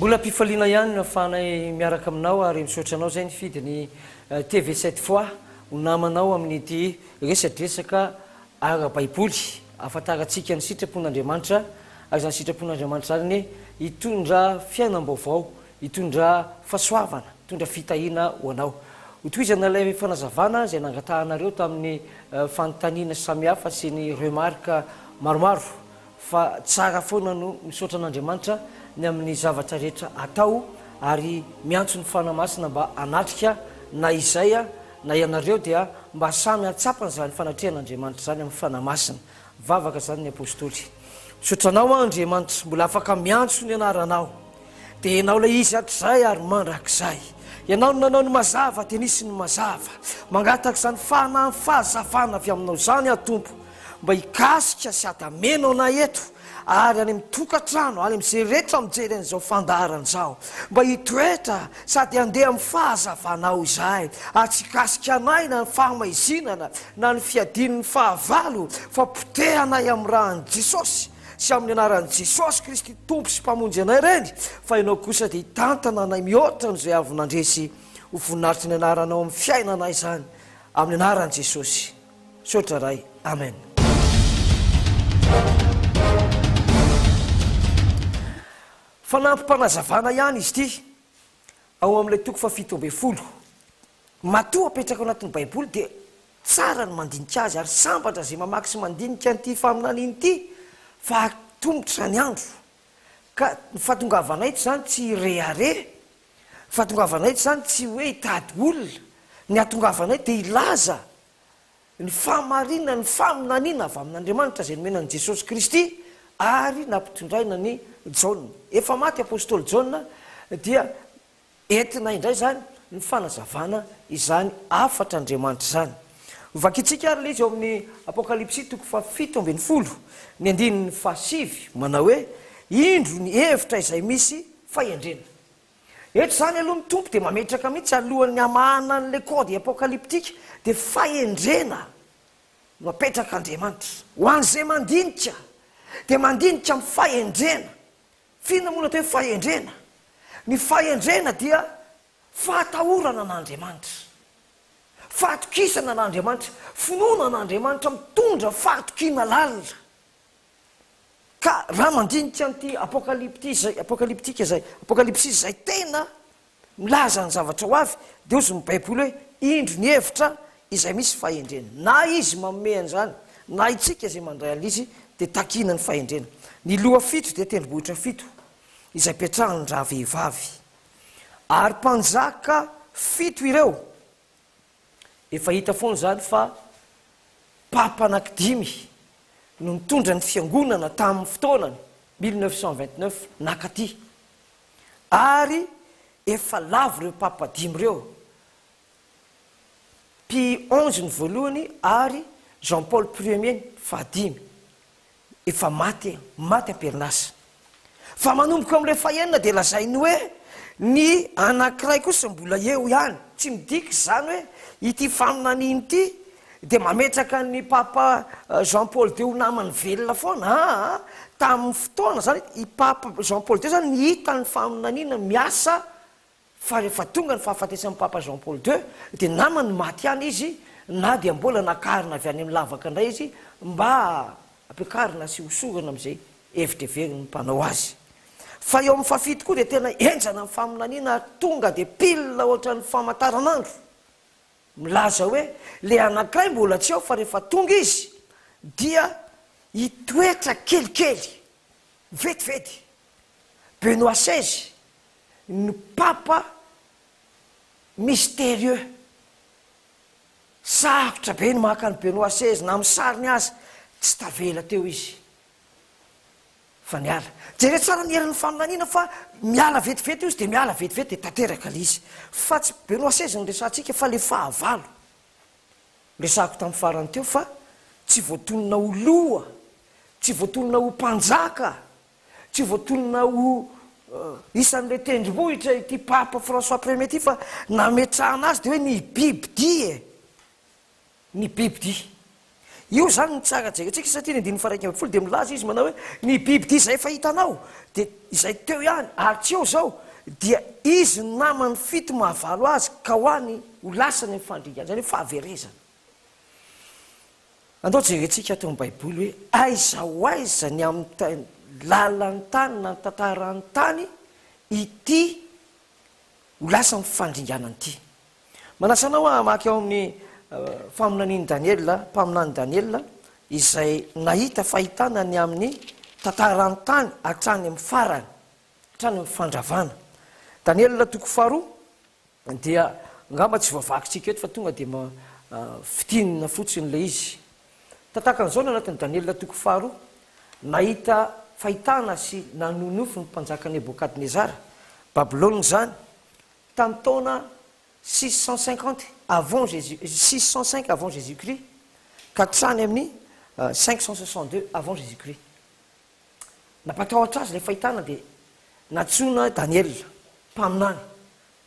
Mbola am-pifaliana ihany no ahafahanay miaraka aminao ary misaotra anao izay nifidy ny TV Sept Fois ho namanao amin'ity resadresaka ara-baiboly ahafantarantsika ny sitrapon'Andriamanitra ary izany sitrapon'Andriamanitra izany anie hitondra fiainam-baovao, hitondra fahasoavana, hitondra fitahiana ho anao. Hotohizana ilay fanazavana izay nangatahanareo tamin'ny fanontaniana samihafa sy ny remarque maromaro. Fa tsara foana no misaotra an'Andriamanitra ny amin'ny zavatra rehetra atao ary miantso ny Fanahy Masina mba hanatrika na izay na ianareo dia mba samy hahatsapa an'izany fanatrehan'Andriamanitra izany amin'ny Fanahy Masina. Vavaka izany ny Apostoly. Misaotra Anao aho Andriamanitra mbola afaka miantso ny anaranao. Dia Ianao ilay Izy hatrizay ary mandrakizay. Ianao no nanao ny mazava dia nisy ny mazava. Mangataka izany fanahy fahazavana avy aminao izany aho Tompo. Mba hikasika sy hadameno anay eto ary any amin'ny tokantrano, any amin'izay rehetra mijery an'izao fandaharana izao. Mba hitoetra sady handeha amin'ny fahazavanao izahay, ary tsy hikasika anay na ny fahamaizinana na ny fiadian'ny fahavalo, fa potehanay amin'ny ràn'i Jesosy sy amin'ny anaran'i Jesosy Kristy Tompo sy Mpamonjy anay ireny, fa Ianao kosa dia hitantana anay mihoatra noho izay avy nandresy ho voninahitry ny anaranao amin'ny fiainanay izany, amin'ny anaran'i Jesosy. Misaotra Ray. Amen. Fanampim-panazavana ihany izy ity ao amin'ilay toko fahafito ambin'ny folo. Matoa apetraka ao anatin'ny Baiboly dia tsara ny mandinika azy ary sambatra izay mamaky sy mandinika an'ity faminaniana ity fa atomotra ny andro. Ka ny fahatongavanay eto izany tsy hirehareha, ny fahatongavanay eto izany tsy hoe hitady olona, ny hahatongavanay dia hilaza ny fahamarinan'ny faminaniana avy amin'Andriamanitra izay nomena an'i Jesosy Kristy ary nampitondraina an'i Jaona. Efa maty apostoly Jaona dia entina indray izany ny fanazavana izany hafatr'Andriamanitra izany. Hovakintsika ary ilay izy ao amin'ny Apokalypsy toko fahafito ambin'ny folo, ny andininy fahasivy, manao hoe, Indro ny hevitra izay misy fahendrena. Eto izany aloha ny Tompo dia mametraka mihitsy alohan'ny hamahana an'ilay code apocalyptique dia fahendrena no apetrak'Andriamanitra. Ho an'izay mandinika dia mandinika amin'ny fahendrena. F'inona moa no atao hoe fahendrena? Ny fahendrena dia fahatahorana an'Andriamanitra, fahatokisana an'Andriamanitra, finoana an'Andriamanitra mitondra fahatokiana lalina. Ka raha mandinika an'ity apokalypty izay, apokalyptika izay, apokalypsy izay tena milaza ny zavatra ho avy, dia hozy ny Baiboly hoe, indro ny hevitra izay misy fahendrena. Na izy manome an'izany, na itsika izay mandray an'izy, dia takiana ny fahendrena. Ny loha fito dia tendrombohitra fito, izay petrahan-dravehivavy. Ary mpanjaka fito ireo. Efa hita foana izany fa Papa anankidimy no nitondra ny fiangonana tamin'ny fotoanany, 1929 nakaty. Ary efa lavo ireo Papa dimy ireo. Pie onze ny voalohany ary Jean Paul Premier ny fahadimy. Efa maty, maty am-perinasa. Fa manomboka amin'ilay fahenina dia lazainy hoe ny anankiray kosa mbola eo ihany. Tsy midika izany hoe ity faminaniana ity dia mametraka an'i Papa Jean Paul ii ho namany velona foana. Aa, tamin'ny fotoana izany, i Papa Jean Paul ii izany nihita ny faminaniana miasa Fa rehefa tonga ny fahafatesan'i Papa Jean Paul ii dia namany maty ihany izy na dia mbola nakarina avy any amin'ny lavaka indray izy mba hampiakarina sy hosorana amin'izay hevitra heverin'ny mpanao azy. Fa eo amin'ny fahafito koa dia tena henjana ny faminaniana ary tonga dia pile ohatran'ny famantaranandro milaza hoe ilay anankiray mbola tsy ao fa rehefa tonga izy dia hitoetra kelikely vetivety. Benoît seize ny papa mystérieux. Sarotra be ny maka an'i Benoît seize na amin'ny sariny aza, tsy tavela teo izy fa niala. Jereo tsara ny herin'ny faminaniana fa miala vetivety io izy dia miala vetivety dia tanteraka ilay izy. Fa tsy Benoît seize no resahantsika fa ilay fahavalo. Resahako tamin'ny farany teo fa tsy voatonona ho loha, tsy voatonona ho mpanjaka Tsy voatonona ho isan'ilay tendrombohitra ity Papa François Premier ity fa nametrahana azy dia hoe ny bibidia e! Ny bibidia. Io izany no tsara jerentsika satria ny andininy faha 11 dia milaza izy manao hoe ny bibidia izay efa hitanao dia izay teo ihany ary tsy eo izao dia izy ny namany fito mahavalo azy ka ho any ho lasany amin'ny fandringana, izany hoe fahaverezana. Andao jerentsika ato amin'ny Baiboly hoe aiza ho aiza ny amin'ny lalan'ny tany na ny tantaran'ny tany ity ho lasa amin'ny fandringanana ity. Manasa anao aho hamaky ao amin'ny faminanian'i Daniela, mpaminany Daniela, izay nahita fahitana ny amin'ny tantaran'ny tany hatrany amin'ny farany, hatrany amin'ny fandravana. Daniela toko faharoa dia angamba tsy voavakintsika eto fa tonga dia fintinina fotsiny ilay izy. Tahaka an'izao ny anatin'i Daniela toko faharoa, nahita fahitana sy nanonofy ny mpanjaka Nebokadnezara, Babylona izany, tamin'ny taona 650 avant Jésus, 605 avant Jésus-Christ ka hatrany amin'ny 562 avant Jésus-Christ. Nampatahotra azy ilay fahitana dia nantsoina Daniela, mpaminany,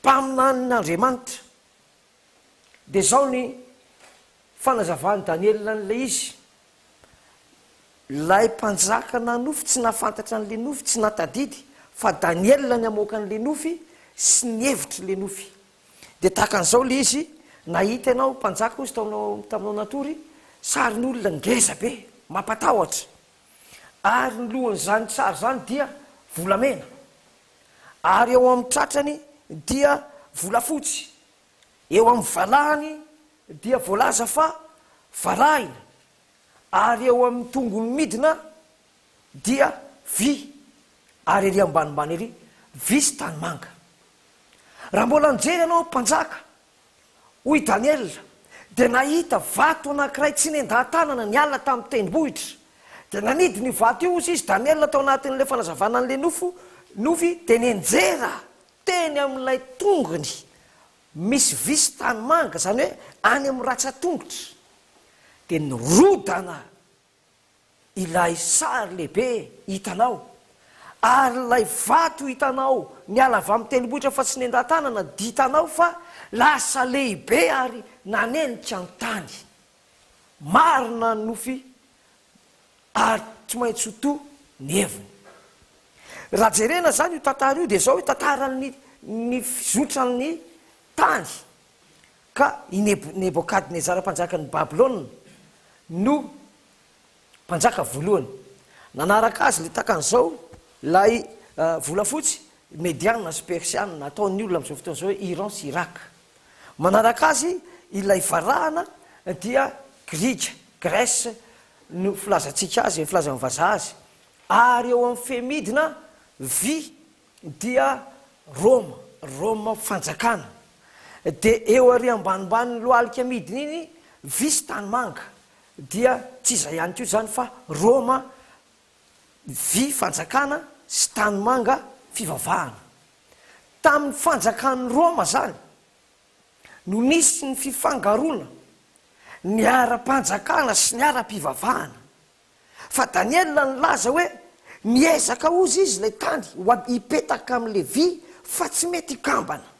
mpaminanin'Andriamanitra. Dia izao ny fanazavan'i Daniela an'ilay izy, Ilay mpanjaka nanofy tsy nahafantatra an'ilay nofy, tsy nahatadidy fa Daniela ny hamoaka an'ilay nofy sy ny hevitr'ilay nofy. Dia tahaka an'izao ilay izy, nahita ianao mpanjaka hozy taminao taminao natory, sarin'olona ngeza be, mampatahotra. Ary ny lohan'izany sary izany dia volamena. Ary eo amin'ny tratrany dia volafotsy. Eo amin'ny valahany dia voalaza fa varahina. Ary eo amin'ny tongony midina dia vy, ary ery ambanimbany ery, vy sy tanimanga. Raha mbola nijery ianao, mpanjaka, hoy Daniela, dia nahita vato anankiray tsy nendahan-tanana niala tamin'ny tendrombohitra. Dia nanidina io vato io, hozy izy, Daniela, tao anatin'ilay fanazavana an'ilay nofo, nofy, dia nianjera teny amin'ilay tongony misy vy sy tanimanga, izany hoe any amin'ny ratsan-tongotra. Dia nirodana ilay sary lehibe hitanao, ary ilay vato hitanao niala avy amin'ny tendrombohitra fa tsy nendan-tanana dia hitanao fa lasa lehibe ary nanenika ny tany. Marina ny nofy ary tsy maintsy ho to ny heviny. Raha jerena izany io tantara io dia izao hoe tantaran'ny ny fizotran'ny tany. Ka i Nebokadnezara mpanjakan'i Babylona no mpanjaka voalohany. Nanaraka azy ilay tahaka an'izao ilay volafotsy, Mediana sy Persiana, ataon'ny olona amin'izao fotoana izao hoe Iran sy Irak. Manaraka azy ilay varahana dia Grika, Grèce no filazantsika azy, filazan'ny vazaha azy. Ary eo amin'ny fehimidina vy dia Roma, Roma fanjakana. Dia eo ary ambanimbanin'ny lohalika midina iny, vy sy tanimanga. Dia tsy iza ihany koa izany fa Roma, vy fanjakana sy tanimanga fivavahana. Tamin'ny fanjakan'i Roma izany no nisy ny fifangaroana ny ara-panjakana sy ny ara-pivavahana. Fa Daniela nilaza hoe, Miezaka hozy izy ilay tany ho hipetaka amin'ilay vy fa tsy mety hikambana.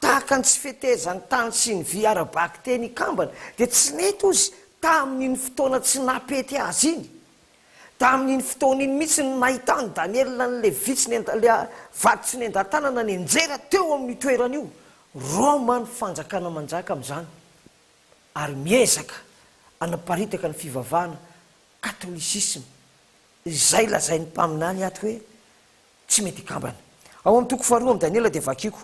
Tahaka ny tsy fetezan'ny tany sy ny vy ara-bakiteny hikambana dia tsy nety hozy tamin'iny fotoana tsy nampety azy iny. Tamin'iny fotoana iny mihitsy no nahitan'i Daniela an'ilay vy tsy nenda, ilay vato tsy nendan-tanana nianjera teo amin'io toerana io. Roma ny fanjakana manjaka amin'izany. ary miezaka hanaparitaka ny fivavahana katolisisma izay lazain'ny mpaminany ato hoe tsy mety hikambana. Ao amin'ny toko faharoa amin'ny Daniela dia vakiko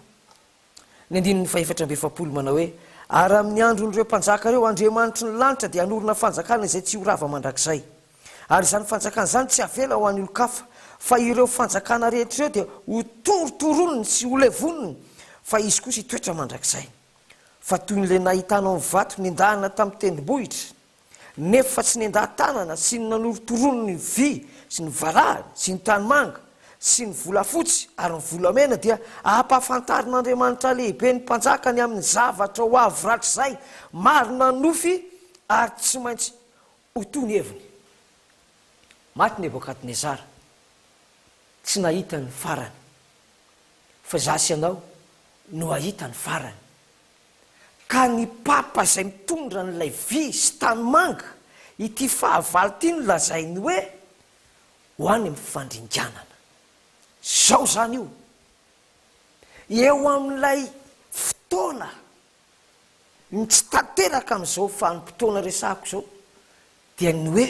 ny andininy fahefatra amby 40 manao hoe, Ary amin'ny andron'ireo mpanjaka ireo, Andriamanitry ny lanitra dia hanorina fanjakana izay tsy ho rava mandrakizay. Ary izany fanjakana izany tsy havela ho an'ny olon-kafa, fa ireo fanjakana rehetra ireo dia hotorotoroniny sy holevoniny, fa izy kosa hitoetra mandrakizay. Fa toy ny le nahitanao ny vato nendahana tamin'ny tendrombohitra, nefa tsy nendaha-tanana sy ny nanorotorono ny vy sy ny varahana sy ny tanimanga sy ny volafotsy ary ny volamena dia ampahafantarin'Andriamanitra lehibe ny mpanjaka ny amin'ny zavatra ho avy rahatrizay, marina nofy ary tsy maintsy ho to ny heviny. Maty Nebokadnezara, tsy nahita ny farany. Fa izaho sy ianao no hahita ny farany. Ka ny Papa izay mitondra an'ilay vy sy tanimanga, ity fahavalo ity no lazainy hoe ho any amin'ny fandringanana. Izao izany io. Eo amin'ilay fotoana ny tsy tanteraka amin'izao vanim-potoana resahako izao dia ny hoe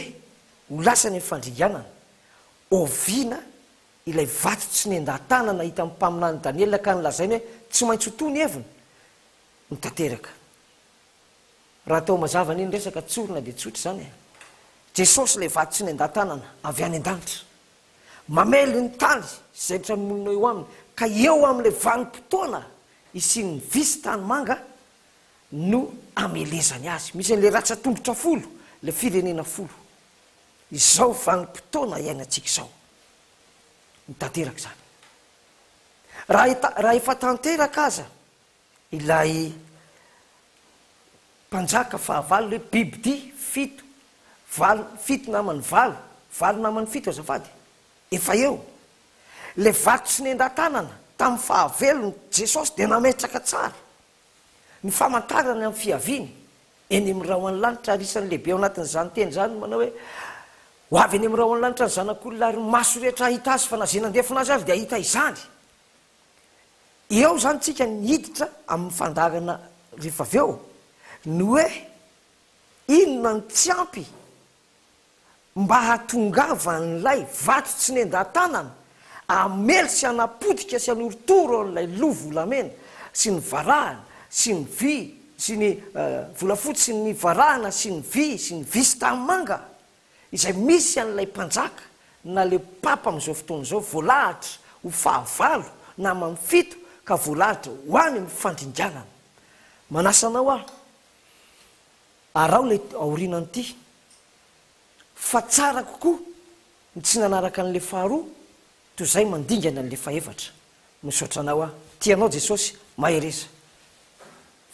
ho lasa any amin'ny fandringanana. Oviana ilay vato tsy nendaha-tanana hitan'ny mpaminany Daniela ka nolazainy hoe tsy maintsy ho to ny heviny no tanteraka. Raha atao mazava anie ny resaka, tsorina dia tsotra izany e. Jesosy ilay vato tsy nendaha-tanana avy any an-danitra. Mamely ny tany izay rehetra monina eo aminy, ka eo amin'ilay vanim-potoana hisian'ny vy sy tanimanga no amelezany azy. Misy an'ilay ratsan-tongotra folo, ilay firenena folo. Izao vanim-potoana iainantsika izao no tanteraka izany. Raha raha efa tanteraka aza ilay mpanjaka fahavalo ilay bibidia fito, valo, fito naman'ny valo, valo naman'ny fito azafady, efa eo. Ilay vato tsy nendan-tanana tamin'ny fahavelony Jesosy dia nametraka tsara ny famantarany amin'ny fiaviany eny amin'ny rahon'ny lanitra ary isan'ny lehibe ao anatin'izany teny izany ny manao hoe ho avy eny amin'ny rahon'ny lanitra ny zanak'olona ary ny maso rehetra hahita azy fa na izay nandefona azy ary dia hahita izany. Eo izany tsika ny hiditra amin'ny fandaharana rehefa avy eo ny hoe inona no tsy ampy mba hahatongavan'ilay vato tsy nendan-tanana hamely sy hanapotika sy hanorotoro an'ilay loha volamena sy ny varahana sy ny vy sy ny volafotsy sy ny varahana sy ny vy sy ny vy sy tanimanga izay misy an'ilay mpanjaka na ilay papa amin'izao fotoana izao voalahatra ho fahavalo naman'ny fito ka voalahatra ho any amin'ny fandringanana. Manasa anao aho, araho ilay aorianan'ity fa tsara kokoa ny tsy nanaraka an'ilay faharoa toy izay mandingana an'ilay fahefatra. Misaotra anao aho. Tia anao Jesosy. Mahereza.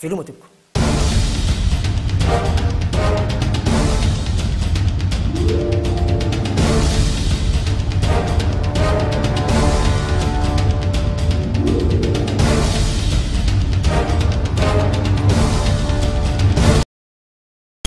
Veloma tompoko.